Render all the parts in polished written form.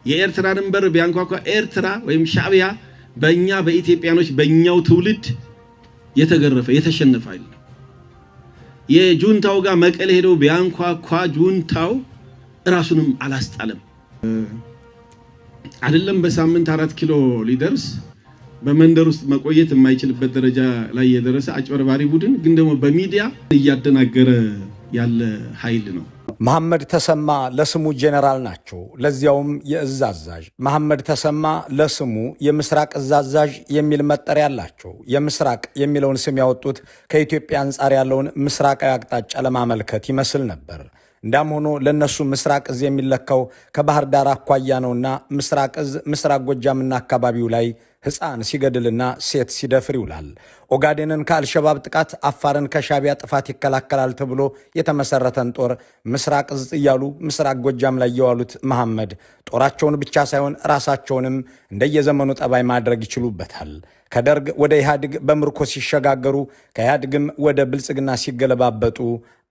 የኤርትራንን በር ቢያንኳኳ ኤርትራ ወይም ሻዕቢያ በእኛ በኢትዮጵያኖች በእኛው ትውልድ የተገረፈ የተሸነፈ ኃይል ነው። የጁንታው ጋር መቀሌ ሄደው ቢያንኳኳ ጁንታው እራሱንም አላስጣለም። አይደለም በሳምንት 4 ኪሎ ሊደርስ በመንደር ውስጥ መቆየት የማይችልበት ደረጃ ላይ የደረሰ አጭበርባሪ ቡድን ግን ደግሞ በሚዲያ እያደናገረ ያለ ኃይል ነው። መሐመድ ተሰማ ለስሙ ጄኔራል ናቸው፣ ለዚያውም የእዝ አዛዥ። መሐመድ ተሰማ ለስሙ የምስራቅ እዝ አዛዥ የሚል መጠሪያ አላቸው። የምስራቅ የሚለውን ስም ያወጡት ከኢትዮጵያ አንጻር ያለውን ምስራቃዊ አቅጣጫ ለማመልከት ይመስል ነበር። እንዳም ሆኖ ለእነሱ ምስራቅ እዝ የሚለካው ከባህር ዳር አኳያ ነውና ምስራቅ እዝ ምስራቅ ጎጃምና አካባቢው ላይ ሕፃን ሲገድልና ሴት ሲደፍር ይውላል። ኦጋዴንን ከአልሸባብ ጥቃት፣ አፋርን ከሻቢያ ጥፋት ይከላከላል ተብሎ የተመሰረተን ጦር ምስራቅ እዝ እያሉ ምስራቅ ጎጃም ላይ የዋሉት መሐመድ ጦራቸውን ብቻ ሳይሆን ራሳቸውንም እንደየዘመኑ ጠባይ ማድረግ ይችሉበታል። ከደርግ ወደ ኢህአዴግ በምርኮ ሲሸጋገሩ፣ ከኢህአዴግም ወደ ብልጽግና ሲገለባበጡ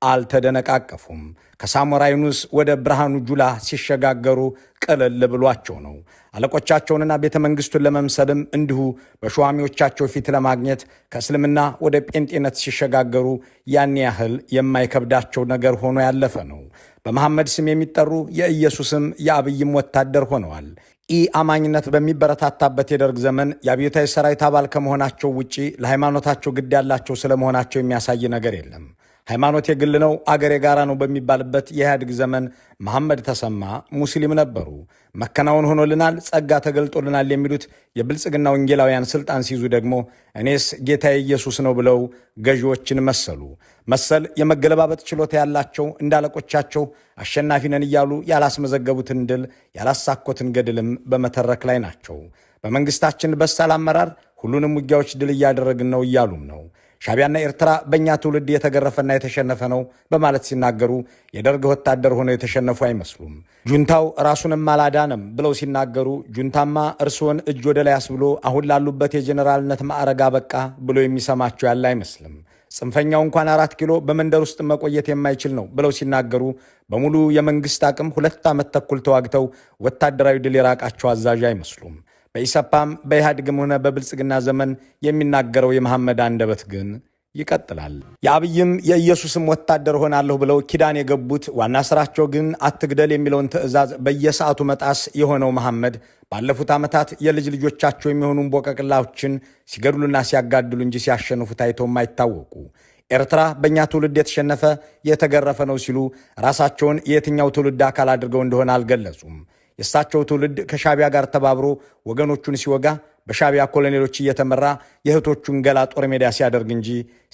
አልተደነቃቀፉም። ከሳሞራ ዩኑስ ወደ ብርሃኑ ጁላ ሲሸጋገሩ ቅልል ብሏቸው ነው። አለቆቻቸውንና ቤተ መንግስቱን ለመምሰልም እንዲሁ በሿሚዎቻቸው ፊት ለማግኘት ከእስልምና ወደ ጴንጤነት ሲሸጋገሩ ያን ያህል የማይከብዳቸው ነገር ሆኖ ያለፈ ነው። በመሐመድ ስም የሚጠሩ የኢየሱስም የአብይም ወታደር ሆነዋል። ኢ አማኝነት በሚበረታታበት የደርግ ዘመን የአብዮታዊ ሰራዊት አባል ከመሆናቸው ውጪ ለሃይማኖታቸው ግድ ያላቸው ስለመሆናቸው የሚያሳይ ነገር የለም። ሃይማኖት የግል ነው፣ አገር የጋራ ነው በሚባልበት የኢህአዴግ ዘመን መሐመድ ተሰማ ሙስሊም ነበሩ። መከናወን ሆኖልናል፣ ጸጋ ተገልጦልናል የሚሉት የብልጽግና ወንጌላውያን ስልጣን ሲይዙ ደግሞ እኔስ ጌታዬ ኢየሱስ ነው ብለው ገዢዎችን መሰሉ። መሰል የመገለባበጥ ችሎታ ያላቸው እንዳለቆቻቸው አሸናፊ ነን እያሉ ያላስመዘገቡትን ድል ያላሳኮትን ገድልም በመተረክ ላይ ናቸው። በመንግስታችን በሳል አመራር ሁሉንም ውጊያዎች ድል እያደረግን ነው እያሉም ነው። ሻቢያና ኤርትራ በእኛ ትውልድ የተገረፈና የተሸነፈ ነው በማለት ሲናገሩ የደርግ ወታደር ሆነው የተሸነፉ አይመስሉም። ጁንታው ራሱንም አላዳነም ብለው ሲናገሩ ጁንታማ እርስዎን እጅ ወደ ላይ አስብሎ አሁን ላሉበት የጄኔራልነት ማዕረግ አበቃ ብሎ የሚሰማቸው ያለ አይመስልም። ጽንፈኛው እንኳን 4 ኪሎ በመንደር ውስጥ መቆየት የማይችል ነው ብለው ሲናገሩ በሙሉ የመንግስት አቅም 2 ዓመት ተኩል ተዋግተው ወታደራዊ ድል የራቃቸው አዛዥ አይመስሉም። በኢሰፓም በኢህአዴግም ሆነ በብልጽግና ዘመን የሚናገረው የመሐመድ አንደበት ግን ይቀጥላል። የአብይም የኢየሱስም ወታደር ሆናለሁ ብለው ኪዳን የገቡት፣ ዋና ስራቸው ግን አትግደል የሚለውን ትዕዛዝ በየሰዓቱ መጣስ የሆነው መሐመድ ባለፉት ዓመታት የልጅ ልጆቻቸው የሚሆኑ ቦቀቅላዎችን ሲገድሉና ሲያጋድሉ እንጂ ሲያሸንፉ ታይተውም አይታወቁ። ኤርትራ በእኛ ትውልድ የተሸነፈ የተገረፈ ነው ሲሉ ራሳቸውን የየትኛው ትውልድ አካል አድርገው እንደሆነ አልገለጹም። የእሳቸው ትውልድ ከሻቢያ ጋር ተባብሮ ወገኖቹን ሲወጋ፣ በሻቢያ ኮሎኔሎች እየተመራ የእህቶቹን ገላ ጦር ሜዳ ሲያደርግ እንጂ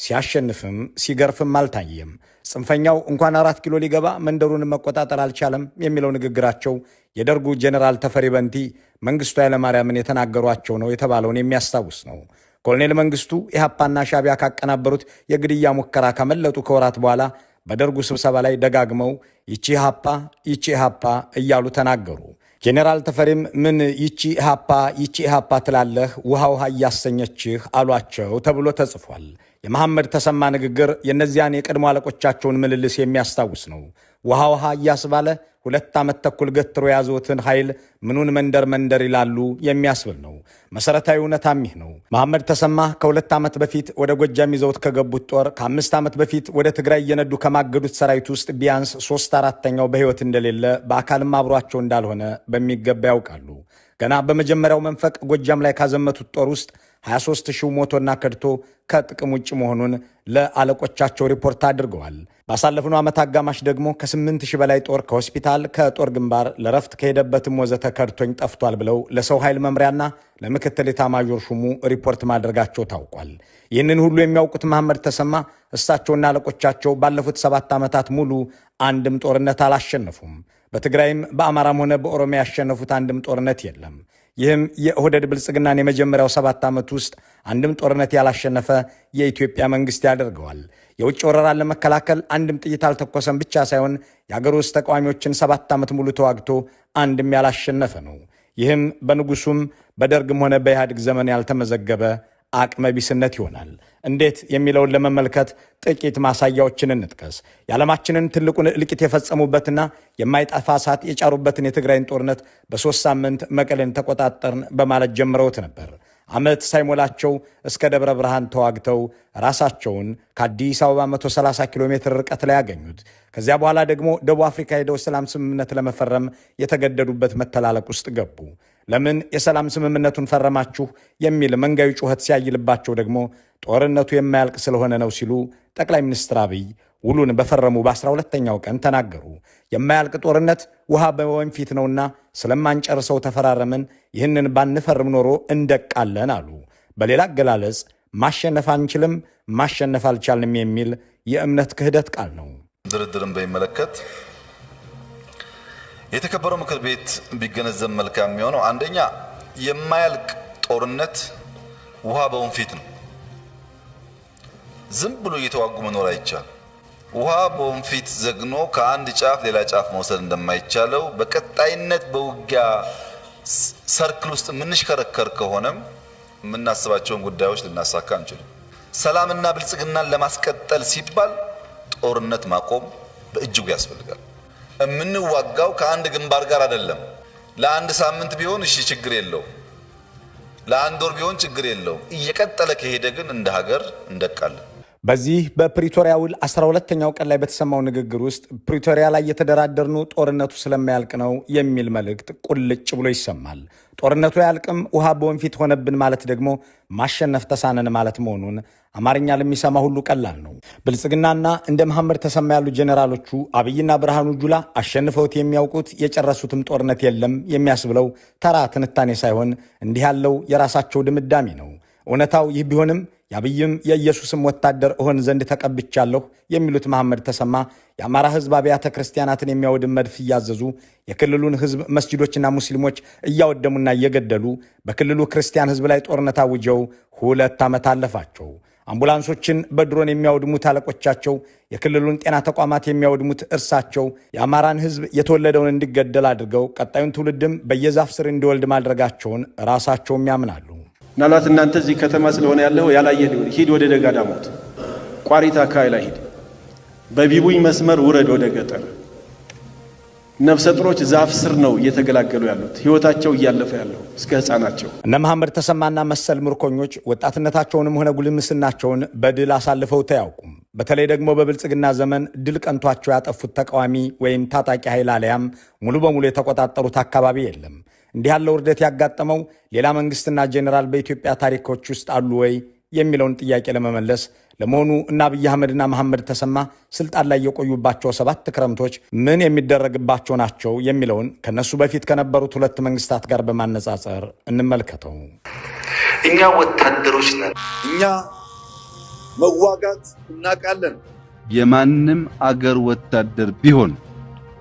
ሲያሸንፍም ሲገርፍም አልታየም። ጽንፈኛው እንኳን 4 ኪሎ ሊገባ መንደሩን መቆጣጠር አልቻለም የሚለው ንግግራቸው የደርጉ ጄኔራል ተፈሪ በንቲ መንግስቱ ኃይለማርያምን የተናገሯቸው ነው የተባለውን የሚያስታውስ ነው። ኮሎኔል መንግስቱ ኢህአፓና ሻቢያ ካቀናበሩት የግድያ ሙከራ ካመለጡ ከወራት በኋላ በደርጉ ስብሰባ ላይ ደጋግመው ይቺ ኢህአፓ፣ ይቺ ኢህአፓ እያሉ ተናገሩ። ጄኔራል ተፈሪም ምን ይቺ ኢህአፓ፣ ይቺ ኢህአፓ ትላለህ፣ ውሃ ውሃ እያሰኘችህ አሏቸው ተብሎ ተጽፏል። የመሐመድ ተሰማ ንግግር የእነዚያን የቀድሞ አለቆቻቸውን ምልልስ የሚያስታውስ ነው። ውሃ ውሃ እያስባለ 2 ዓመት ተኩል ገትሮ የያዙትን ኃይል ምኑን መንደር መንደር ይላሉ የሚያስብል ነው። መሰረታዊ እውነታም ይህ ነው። መሐመድ ተሰማ ከ2 ዓመት በፊት ወደ ጎጃም ይዘውት ከገቡት ጦር፣ ከ5 ዓመት በፊት ወደ ትግራይ እየነዱ ከማገዱት ሰራዊት ውስጥ ቢያንስ ሶስት አራተኛው በሕይወት እንደሌለ፣ በአካልም አብሯቸው እንዳልሆነ በሚገባ ያውቃሉ። ገና በመጀመሪያው መንፈቅ ጎጃም ላይ ካዘመቱት ጦር ውስጥ 23 ሺው ሞቶና ከድቶ ከጥቅም ውጭ መሆኑን ለአለቆቻቸው ሪፖርት አድርገዋል። ባሳለፍነው ዓመት አጋማሽ ደግሞ ከ8 ሺህ በላይ ጦር ከሆስፒታል፣ ከጦር ግንባር፣ ለረፍት ከሄደበትም ወዘተ ከድቶኝ ጠፍቷል ብለው ለሰው ኃይል መምሪያና ለምክትል ኤታማዦር ሹሙ ሪፖርት ማድረጋቸው ታውቋል። ይህንን ሁሉ የሚያውቁት መሐመድ ተሰማ እሳቸውና አለቆቻቸው ባለፉት 7 ዓመታት ሙሉ አንድም ጦርነት አላሸነፉም። በትግራይም በአማራም ሆነ በኦሮሚያ ያሸነፉት አንድም ጦርነት የለም። ይህም የኦህዴድ ብልጽግናን የመጀመሪያው 7 ዓመት ውስጥ አንድም ጦርነት ያላሸነፈ የኢትዮጵያ መንግስት ያደርገዋል። የውጭ ወረራን ለመከላከል አንድም ጥይት አልተኮሰም ብቻ ሳይሆን የአገር ውስጥ ተቃዋሚዎችን 7 ዓመት ሙሉ ተዋግቶ አንድም ያላሸነፈ ነው። ይህም በንጉሱም በደርግም ሆነ በኢህአዴግ ዘመን ያልተመዘገበ አቅመ ቢስነት ይሆናል። እንዴት የሚለውን ለመመልከት ጥቂት ማሳያዎችን እንጥቀስ። የዓለማችንን ትልቁን እልቂት የፈጸሙበትና የማይጠፋ እሳት የጫሩበትን የትግራይን ጦርነት በ3 ሳምንት መቀሌን ተቆጣጠርን በማለት ጀምረውት ነበር። ዓመት ሳይሞላቸው እስከ ደብረ ብርሃን ተዋግተው ራሳቸውን ከአዲስ አበባ 130 ኪሎ ሜትር ርቀት ላይ ያገኙት። ከዚያ በኋላ ደግሞ ደቡብ አፍሪካ ሄደው ሰላም ስምምነት ለመፈረም የተገደዱበት መተላለቅ ውስጥ ገቡ። ለምን የሰላም ስምምነቱን ፈረማችሁ የሚል መንጋዊ ጩኸት ሲያይልባቸው ደግሞ ጦርነቱ የማያልቅ ስለሆነ ነው ሲሉ ጠቅላይ ሚኒስትር አብይ ውሉን በፈረሙ በ12ኛው ቀን ተናገሩ። የማያልቅ ጦርነት ውሃ በወንፊት ነውና ስለማንጨርሰው ተፈራረምን፣ ይህንን ባንፈርም ኖሮ እንደቃለን አሉ። በሌላ አገላለጽ ማሸነፍ አንችልም፣ ማሸነፍ አልቻልንም የሚል የእምነት ክህደት ቃል ነው። ድርድርን በሚመለከት የተከበረው ምክር ቤት ቢገነዘብ መልካም የሚሆነው አንደኛ የማያልቅ ጦርነት ውሃ በወንፊት ነው። ዝም ብሎ እየተዋጉ መኖር አይቻልም። ውሃ በወንፊት ዘግኖ ከአንድ ጫፍ ሌላ ጫፍ መውሰድ እንደማይቻለው በቀጣይነት በውጊያ ሰርክል ውስጥ የምንሽከረከር ከሆነም የምናስባቸውን ጉዳዮች ልናሳካ አንችልም። ሰላምና ብልጽግናን ለማስቀጠል ሲባል ጦርነት ማቆም በእጅጉ ያስፈልጋል። የምንዋጋው ከአንድ ግንባር ጋር አይደለም። ለአንድ ሳምንት ቢሆን እሺ ችግር የለውም፣ ለአንድ ወር ቢሆን ችግር የለውም። እየቀጠለ ከሄደ ግን እንደ ሀገር እንደቃለን። በዚህ በፕሪቶሪያ ውል 12ኛው ቀን ላይ በተሰማው ንግግር ውስጥ ፕሪቶሪያ ላይ የተደራደርነው ጦርነቱ ስለማያልቅ ነው የሚል መልእክት ቁልጭ ብሎ ይሰማል። ጦርነቱ አያልቅም፣ ውሃ በወንፊት ሆነብን ማለት ደግሞ ማሸነፍ ተሳነን ማለት መሆኑን አማርኛ ለሚሰማ ሁሉ ቀላል ነው። ብልጽግናና እንደ መሐመድ ተሰማ ያሉ ጄኔራሎቹ አብይና ብርሃኑ ጁላ አሸንፈውት የሚያውቁት የጨረሱትም ጦርነት የለም የሚያስብለው ተራ ትንታኔ ሳይሆን እንዲህ ያለው የራሳቸው ድምዳሜ ነው። እውነታው ይህ ቢሆንም የአብይም የኢየሱስም ወታደር እሆን ዘንድ ተቀብቻለሁ የሚሉት መሐመድ ተሰማ የአማራ ሕዝብ አብያተ ክርስቲያናትን የሚያወድም መድፍ እያዘዙ የክልሉን ሕዝብ መስጂዶችና ሙስሊሞች እያወደሙና እየገደሉ በክልሉ ክርስቲያን ሕዝብ ላይ ጦርነት አውጀው 2 ዓመት አለፋቸው። አምቡላንሶችን በድሮን የሚያወድሙት አለቆቻቸው፣ የክልሉን ጤና ተቋማት የሚያወድሙት እርሳቸው የአማራን ሕዝብ የተወለደውን እንዲገደል አድርገው ቀጣዩን ትውልድም በየዛፍ ስር እንዲወልድ ማድረጋቸውን ራሳቸውም ያምናሉ። ምናልባት እናንተ እዚህ ከተማ ስለሆነ ያለው ያላየ ሊሆን ሂድ፣ ወደ ደጋ ዳሞት ቋሪት አካባቢ ላይ ሂድ፣ በቢቡኝ መስመር ውረድ ወደ ገጠር። ነፍሰ ጡሮች ዛፍ ስር ነው እየተገላገሉ ያሉት፣ ህይወታቸው እያለፈ ያለው እስከ ህፃናቸው። እነ መሐመድ ተሰማና መሰል ምርኮኞች ወጣትነታቸውንም ሆነ ጉልምስናቸውን በድል አሳልፈው ተያውቁም። በተለይ ደግሞ በብልጽግና ዘመን ድል ቀንቷቸው ያጠፉት ተቃዋሚ ወይም ታጣቂ ኃይል አለያም ሙሉ በሙሉ የተቆጣጠሩት አካባቢ የለም። እንዲህ ያለው ውርደት ያጋጠመው ሌላ መንግስትና ጄኔራል በኢትዮጵያ ታሪኮች ውስጥ አሉ ወይ የሚለውን ጥያቄ ለመመለስ ለመሆኑ እና አብይ አህመድና መሐመድ ተሰማ ስልጣን ላይ የቆዩባቸው 7 ክረምቶች ምን የሚደረግባቸው ናቸው የሚለውን ከነሱ በፊት ከነበሩት 2 መንግስታት ጋር በማነጻጸር እንመልከተው። እኛ ወታደሮች ነን። እኛ መዋጋት እናውቃለን። የማንም አገር ወታደር ቢሆን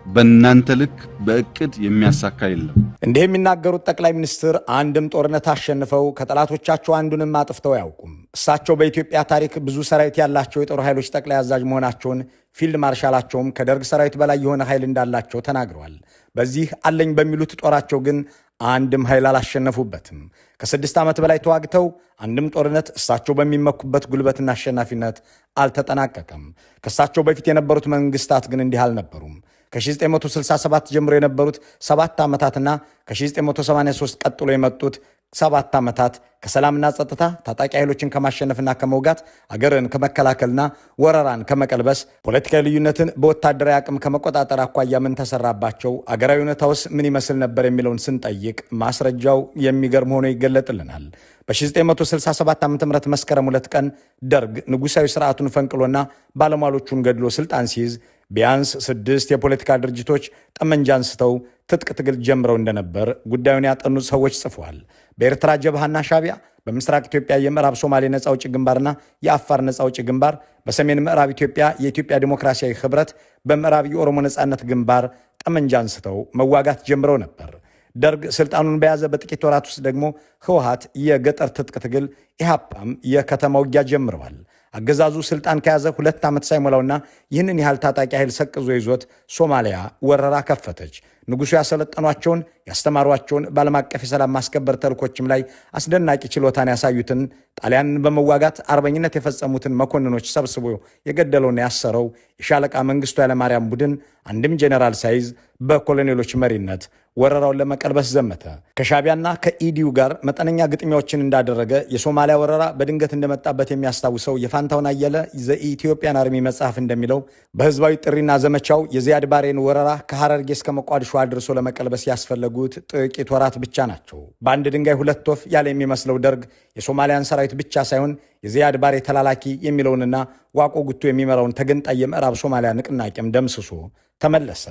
በእናንተ ልክ በእቅድ የሚያሳካ የለም። እንዲህ የሚናገሩት ጠቅላይ ሚኒስትር አንድም ጦርነት አሸንፈው ከጠላቶቻቸው አንዱንም አጥፍተው አያውቁም። እሳቸው በኢትዮጵያ ታሪክ ብዙ ሰራዊት ያላቸው የጦር ኃይሎች ጠቅላይ አዛዥ መሆናቸውን ፊልድ ማርሻላቸውም ከደርግ ሰራዊት በላይ የሆነ ኃይል እንዳላቸው ተናግረዋል። በዚህ አለኝ በሚሉት ጦራቸው ግን አንድም ኃይል አላሸነፉበትም። ከ6 ዓመት በላይ ተዋግተው አንድም ጦርነት እሳቸው በሚመኩበት ጉልበትና አሸናፊነት አልተጠናቀቀም። ከእሳቸው በፊት የነበሩት መንግስታት ግን እንዲህ አልነበሩም። ከ1967 ጀምሮ የነበሩት 7 ዓመታትና ከ1983 ቀጥሎ የመጡት 7 ዓመታት ከሰላምና ጸጥታ ታጣቂ ኃይሎችን ከማሸነፍና ከመውጋት አገርን ከመከላከልና ወረራን ከመቀልበስ ፖለቲካዊ ልዩነትን በወታደራዊ አቅም ከመቆጣጠር አኳያ ምን ተሰራባቸው፣ አገራዊ ሁኔታውስ ምን ይመስል ነበር የሚለውን ስንጠይቅ ማስረጃው የሚገርም ሆኖ ይገለጥልናል። በ1967 ዓ.ም መስከረም 2 ቀን ደርግ ንጉሳዊ ስርዓቱን ፈንቅሎና ባለሟሎቹን ገድሎ ስልጣን ሲይዝ ቢያንስ 6 የፖለቲካ ድርጅቶች ጠመንጃ አንስተው ትጥቅ ትግል ጀምረው እንደነበር ጉዳዩን ያጠኑ ሰዎች ጽፈዋል። በኤርትራ ጀብሃና ሻቢያ፣ በምስራቅ ኢትዮጵያ የምዕራብ ሶማሌ ነፃ አውጪ ግንባርና የአፋር ነፃ አውጪ ግንባር፣ በሰሜን ምዕራብ ኢትዮጵያ የኢትዮጵያ ዲሞክራሲያዊ ህብረት፣ በምዕራብ የኦሮሞ ነፃነት ግንባር ጠመንጃ አንስተው መዋጋት ጀምረው ነበር። ደርግ ስልጣኑን በያዘ በጥቂት ወራት ውስጥ ደግሞ ህወሓት የገጠር ትጥቅ ትግል፣ ኢህአፓም የከተማ ውጊያ ጀምረዋል። አገዛዙ ስልጣን ከያዘ 2 ዓመት ሳይሞላውና ይህንን ያህል ታጣቂ ኃይል ሰቅዞ ይዞት ሶማሊያ ወረራ ከፈተች። ንጉሡ ያሰለጠኗቸውን፣ ያስተማሯቸውን፣ በዓለም አቀፍ የሰላም ማስከበር ተልኮችም ላይ አስደናቂ ችሎታን ያሳዩትን፣ ጣሊያንን በመዋጋት አርበኝነት የፈጸሙትን መኮንኖች ሰብስቦ የገደለውና ያሰረው የሻለቃ መንግስቱ ኃይለማርያም ቡድን አንድም ጄኔራል ሳይዝ በኮሎኔሎች መሪነት ወረራውን ለመቀልበስ ዘመተ። ከሻቢያና ከኢዲዩ ጋር መጠነኛ ግጥሚያዎችን እንዳደረገ፣ የሶማሊያ ወረራ በድንገት እንደመጣበት የሚያስታውሰው የፋንታሁን አየለ The Ethiopian Army መጽሐፍ እንደሚለው፣ በህዝባዊ ጥሪና ዘመቻው የዚያድ ባሬን ወረራ ከሐረርጌ እስከ ሞቃዲሾ አድርሶ ለመቀልበስ ያስፈለጉት ጥቂት ወራት ብቻ ናቸው። በአንድ ድንጋይ ሁለት ወፍ ያለ የሚመስለው ደርግ የሶማሊያን ሰራዊት ብቻ ሳይሆን የዚያድ ባሬ ተላላኪ የሚለውንና ዋቆ ጉቱ የሚመራውን ተገንጣይ የምዕራብ ሶማሊያ ንቅናቄም ደምስሶ ተመለሰ።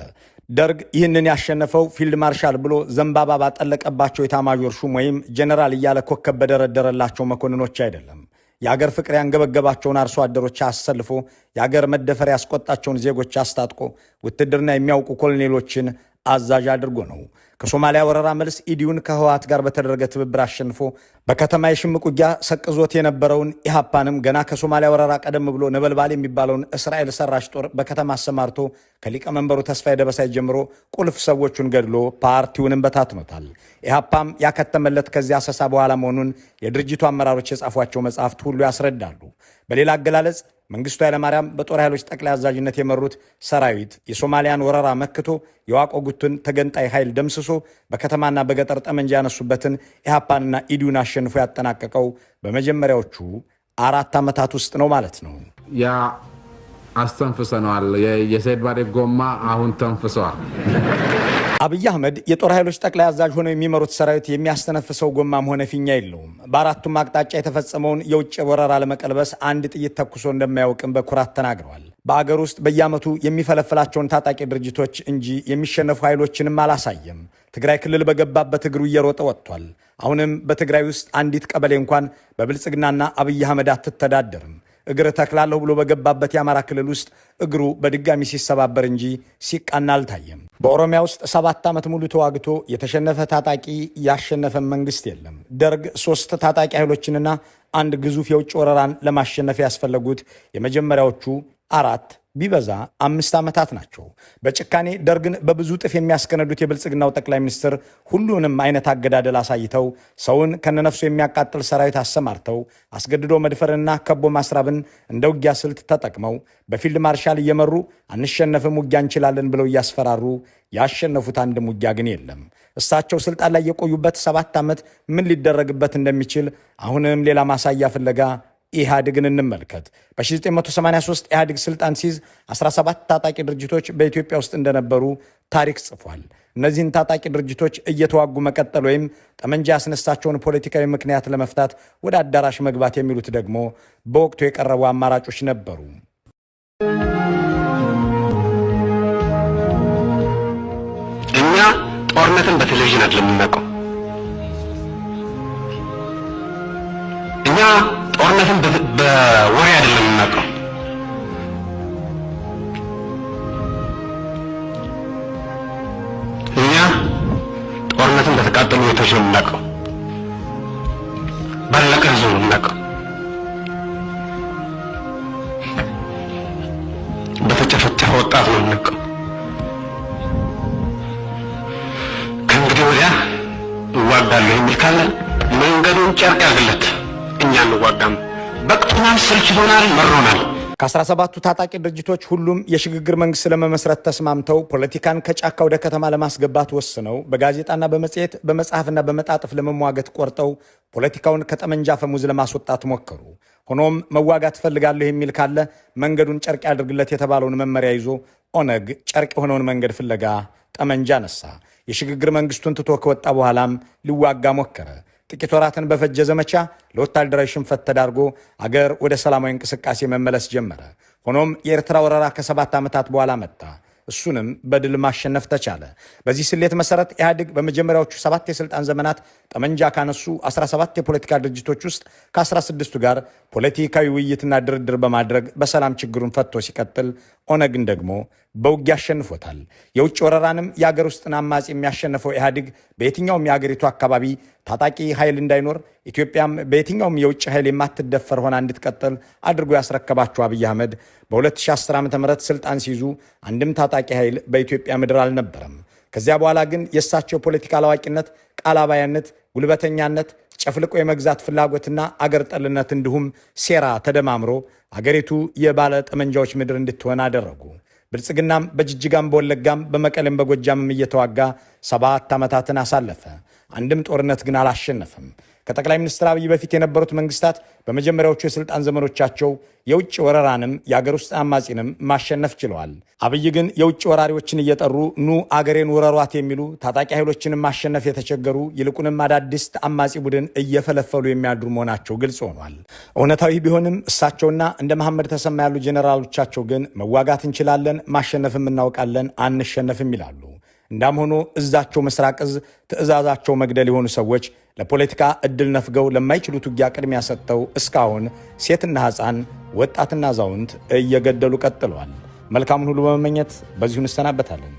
ደርግ ይህንን ያሸነፈው ፊልድ ማርሻል ብሎ ዘንባባ ባጠለቀባቸው ኤታማዦር ሹም ወይም ጀነራል እያለ ኮከብ በደረደረላቸው መኮንኖች አይደለም። የአገር ፍቅር ያንገበገባቸውን አርሶ አደሮች አሰልፎ፣ የአገር መደፈር ያስቆጣቸውን ዜጎች አስታጥቆ፣ ውትድርና የሚያውቁ ኮሎኔሎችን አዛዥ አድርጎ ነው። ከሶማሊያ ወረራ መልስ ኢዲዩን ከህወሓት ጋር በተደረገ ትብብር አሸንፎ፣ በከተማ የሽምቅ ውጊያ ሰቅዞት የነበረውን ኢህአፓንም ገና ከሶማሊያ ወረራ ቀደም ብሎ ነበልባል የሚባለውን እስራኤል ሰራሽ ጦር በከተማ አሰማርቶ ከሊቀመንበሩ ተስፋዬ ደበሳይ ጀምሮ ቁልፍ ሰዎቹን ገድሎ ፓርቲውንም በታትኖታል። ኢህአፓም ያከተመለት ከዚያ አሰሳ በኋላ መሆኑን የድርጅቱ አመራሮች የጻፏቸው መጽሐፍት ሁሉ ያስረዳሉ። በሌላ አገላለጽ መንግስቱ ኃይለማርያም በጦር ኃይሎች ጠቅላይ አዛዥነት የመሩት ሰራዊት የሶማሊያን ወረራ መክቶ፣ የዋቆ ጉቱን ተገንጣይ ኃይል ደምስሶ፣ በከተማና በገጠር ጠመንጃ ያነሱበትን ኢህአፓንና ኢዲዩን አሸንፎ ያጠናቀቀው በመጀመሪያዎቹ 4 ዓመታት ውስጥ ነው ማለት ነው። ያ አስተንፍሰነዋል። የዚያድ ባሬ ጎማ አሁን ተንፍሰዋል። አብይ አህመድ የጦር ኃይሎች ጠቅላይ አዛዥ ሆነው የሚመሩት ሰራዊት የሚያስተነፍሰው ጎማም ሆነ ፊኛ የለውም። በአራቱም አቅጣጫ የተፈጸመውን የውጭ ወረራ ለመቀልበስ አንድ ጥይት ተኩሶ እንደማያውቅም በኩራት ተናግረዋል። በአገር ውስጥ በየዓመቱ የሚፈለፍላቸውን ታጣቂ ድርጅቶች እንጂ የሚሸነፉ ኃይሎችንም አላሳየም። ትግራይ ክልል በገባበት እግሩ እየሮጠ ወጥቷል። አሁንም በትግራይ ውስጥ አንዲት ቀበሌ እንኳን በብልጽግናና አብይ አህመድ አትተዳደርም። እግር ተክላለሁ ብሎ በገባበት የአማራ ክልል ውስጥ እግሩ በድጋሚ ሲሰባበር እንጂ ሲቃና አልታየም። በኦሮሚያ ውስጥ 7 ዓመት ሙሉ ተዋግቶ የተሸነፈ ታጣቂ ያሸነፈ መንግስት የለም። ደርግ ሶስት ታጣቂ ኃይሎችንና አንድ ግዙፍ የውጭ ወረራን ለማሸነፍ ያስፈለጉት የመጀመሪያዎቹ 4 ቢበዛ 5 ዓመታት ናቸው። በጭካኔ ደርግን በብዙ እጥፍ የሚያስከነዱት የብልጽግናው ጠቅላይ ሚኒስትር ሁሉንም አይነት አገዳደል አሳይተው፣ ሰውን ከነነፍሱ የሚያቃጥል ሰራዊት አሰማርተው፣ አስገድዶ መድፈርና ከቦ ማስራብን እንደ ውጊያ ስልት ተጠቅመው፣ በፊልድ ማርሻል እየመሩ አንሸነፍም ውጊያ እንችላለን ብለው እያስፈራሩ ያሸነፉት አንድም ውጊያ ግን የለም። እሳቸው ስልጣን ላይ የቆዩበት 7 ዓመት ምን ሊደረግበት እንደሚችል አሁንም ሌላ ማሳያ ፍለጋ ኢህአዴግን እንመልከት። በ1983 ኢህአዴግ ስልጣን ሲይዝ 17 ታጣቂ ድርጅቶች በኢትዮጵያ ውስጥ እንደነበሩ ታሪክ ጽፏል። እነዚህን ታጣቂ ድርጅቶች እየተዋጉ መቀጠል ወይም ጠመንጃ ያስነሳቸውን ፖለቲካዊ ምክንያት ለመፍታት ወደ አዳራሽ መግባት የሚሉት ደግሞ በወቅቱ የቀረቡ አማራጮች ነበሩ። እኛ ጦርነትን በቴሌቪዥን አይደለም የምናውቀው። እኛ ጦርነትን በወሬ አይደለም የምናውቀው። እኛ ጦርነትን በተቃጠሉ ቤቶች ነው የምናውቀው። ባለቀ ህዝብ ነው የምናውቀው። በተጨፈጨፈ ወጣት ነው የምናውቀው። ከእንግዲህ ወዲያ እዋጋለሁ የሚል ካለ መንገዱን ጨርቅ ያርግለት። እኛ አንዋጋም። በቅቶናል፣ ሰልችቶናል፣ መሮናል። ከ17ቱ ታጣቂ ድርጅቶች ሁሉም የሽግግር መንግስት ለመመስረት ተስማምተው፣ ፖለቲካን ከጫካ ወደ ከተማ ለማስገባት ወስነው፣ በጋዜጣና በመጽሔት፣ በመጽሐፍና በመጣጥፍ ለመሟገት ቆርጠው ፖለቲካውን ከጠመንጃ አፈሙዝ ለማስወጣት ሞከሩ። ሆኖም መዋጋት እፈልጋለሁ የሚል ካለ መንገዱን ጨርቅ ያድርግለት የተባለውን መመሪያ ይዞ ኦነግ ጨርቅ የሆነውን መንገድ ፍለጋ ጠመንጃ አነሳ። የሽግግር መንግስቱን ትቶ ከወጣ በኋላም ሊዋጋ ሞከረ። ጥቂት ወራትን በፈጀ ዘመቻ ለወታደራዊ ሽንፈት ተዳርጎ አገር ወደ ሰላማዊ እንቅስቃሴ መመለስ ጀመረ። ሆኖም የኤርትራ ወረራ ከ7 ዓመታት በኋላ መጣ። እሱንም በድል ማሸነፍ ተቻለ። በዚህ ስሌት መሰረት ኢህአዴግ በመጀመሪያዎቹ 7 የስልጣን ዘመናት ጠመንጃ ካነሱ 17 የፖለቲካ ድርጅቶች ውስጥ ከ16ቱ ጋር ፖለቲካዊ ውይይትና ድርድር በማድረግ በሰላም ችግሩን ፈቶ ሲቀጥል፣ ኦነግን ደግሞ በውጊያ አሸንፎታል። የውጭ ወረራንም የአገር ውስጥን አማጺ የሚያሸንፈው ኢህአዴግ በየትኛውም የአገሪቱ አካባቢ ታጣቂ ኃይል እንዳይኖር፣ ኢትዮጵያም በየትኛውም የውጭ ኃይል የማትደፈር ሆና እንድትቀጥል አድርጎ ያስረከባቸው አብይ አህመድ በ2010 ዓ.ም ስልጣን ሲይዙ አንድም ታጣቂ ኃይል በኢትዮጵያ ምድር አልነበረም። ከዚያ በኋላ ግን የእሳቸው የፖለቲካ አላዋቂነት፣ ቃል አባያነት፣ ጉልበተኛነት፣ ጨፍልቆ የመግዛት ፍላጎትና አገር ጠልነት እንዲሁም ሴራ ተደማምሮ አገሪቱ የባለ ጠመንጃዎች ምድር እንድትሆን አደረጉ። ብልጽግናም በጅጅጋም በወለጋም በመቀሌም በጎጃምም እየተዋጋ 7 ዓመታትን አሳለፈ። አንድም ጦርነት ግን አላሸነፈም። ከጠቅላይ ሚኒስትር አብይ በፊት የነበሩት መንግስታት በመጀመሪያዎቹ የስልጣን ዘመኖቻቸው የውጭ ወረራንም የአገር ውስጥ አማጺንም ማሸነፍ ችለዋል። አብይ ግን የውጭ ወራሪዎችን እየጠሩ ኑ አገሬን ውረሯት የሚሉ፣ ታጣቂ ኃይሎችንም ማሸነፍ የተቸገሩ፣ ይልቁንም አዳዲስ አማጺ ቡድን እየፈለፈሉ የሚያድሩ መሆናቸው ግልጽ ሆኗል። እውነታዊ ቢሆንም እሳቸውና እንደ መሐመድ ተሰማ ያሉ ጄኔራሎቻቸው ግን መዋጋት እንችላለን፣ ማሸነፍም እናውቃለን፣ አንሸነፍም ይላሉ። እንዳም ሆኖ እዛቸው ምስራቅ እዝ ትዕዛዛቸው መግደል የሆኑ ሰዎች ለፖለቲካ እድል ነፍገው ለማይችሉት ውጊያ ቅድሚያ ሰጥተው እስካሁን ሴትና ሕፃን፣ ወጣትና አዛውንት እየገደሉ ቀጥለዋል። መልካሙን ሁሉ በመመኘት በዚሁ እንሰናበታለን።